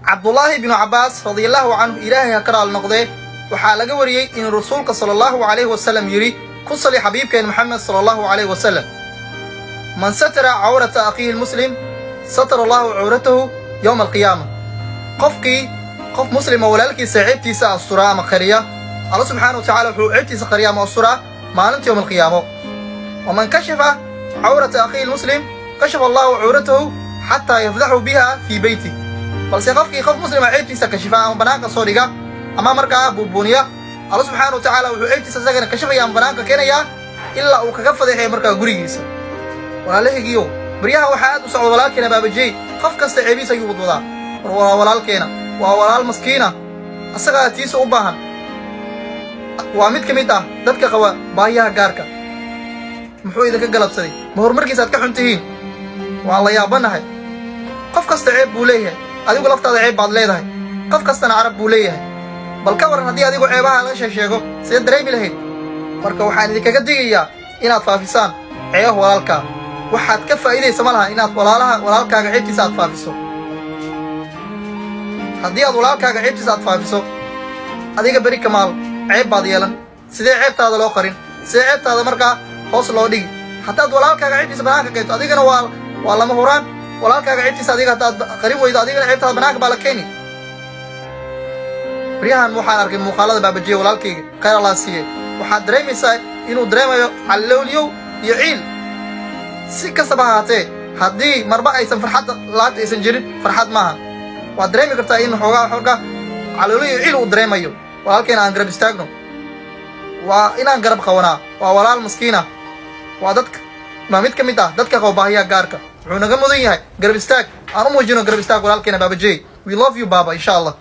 Cabdulaahi binu Cabbaas, radiallahu canhu, Ilaahay ha ka raali noqdee, waxaa laga wariyey inuu Rasuulka, sala Allahu calayhi wasalam, yidhi, ku sali xabiibkeen Maxamed, sala Allahu calayhi wasalam: "Man satara cawrata akhiihi lmuslim, satara Allahu cawratahu yowma alqiyaama." Qofkii qof muslima walaalkiisa ceebtiisa asturaa ama qariya, Alla subxaana wa tacala wuxuu ceebtiisa qariya ama asturaa maalinta yowma alqiyaamo. "Waman kashafa cawrata akhiihi lmuslim, kashafa Allahu cawratahu xataa yafdaxu biha fii beyti." Balse qofkii qof muslima ceebtiisa kashifa ama banaanka soo dhiga ama markaa buubuuniya, Alla subxaana wa tacaala wuxuu ceebtiisa isagana kashafaya ama banaanka keenayaa ilaa uu kaga fadeexaya markaa gurigiisa. Walaalahaygiiyow, baryaha waxaa aad u socda walaalkeena Baabajey. Qof kasta ceebihiisa ayuu wadwadaa. War waa walaalkeena, waa walaal maskiina, asagaa tiisa u baahan. Waa mid ka mid ah dadka qaba baahiyaha gaarka. Muxuu idinka galabsaday? Ma horumarkiisa aad ka xun tihiin? Waan la yaabanahay. Qof kasta ceeb buu leeyahay. Adigu laftaada ceeb baad leedahay. Qof kastana carab buu leeyahay. Bal ka waran haddii adigu ceebaha laga sheeg sheego, sidee dareemi lahayd? Marka waxaan idinkaga digayaa inaad faafisaan ceebaha walaalkaa. Waxaad ka faa'iidaysa ma laha inaad walaalaha walaalkaaga ceebtiisa aad faafiso. Haddii aad walaalkaaga ceebtiisa aad faafiso, adiga beri kamaal ceeb baad yeelan. Sidee ceebtaada loo qarin? Sidee ceebtaada markaa hoos loo dhigi? Haddaad walaalkaaga ceebtiisa banaanka keento, adigana waa lama huraan. Walaalkaaga ceebtiisa adiga haddaad qarin weydo, adigana ceebtaada banaanka baa la keeni. Baryahan waxaan arkay muuqaalada Baabajiye walaalkayga, khayr Allah siiye. Waxaad dareemaysaa inuu dareemayo calooliyow iyo ciil. Si kastaba ahaatee, haddii marba aysan farxadda laabta aysan jirin, farxad maaha. Waad dareemi kartaa in xoogaa xoogaa calooliyo iyo ciil uu dareemayo. Walaalkeena aan garab istaagno, waa inaan garab qabanaa. Waa walaal maskiina, waa dadka, waa mid ka mid ah dadka qaba baahiyaha gaarka. Wuxuu naga mudan yahay garab istaag. Aan u muujino garab istaag walaalkeena Baabajey. We love you, Baba, insha Allah.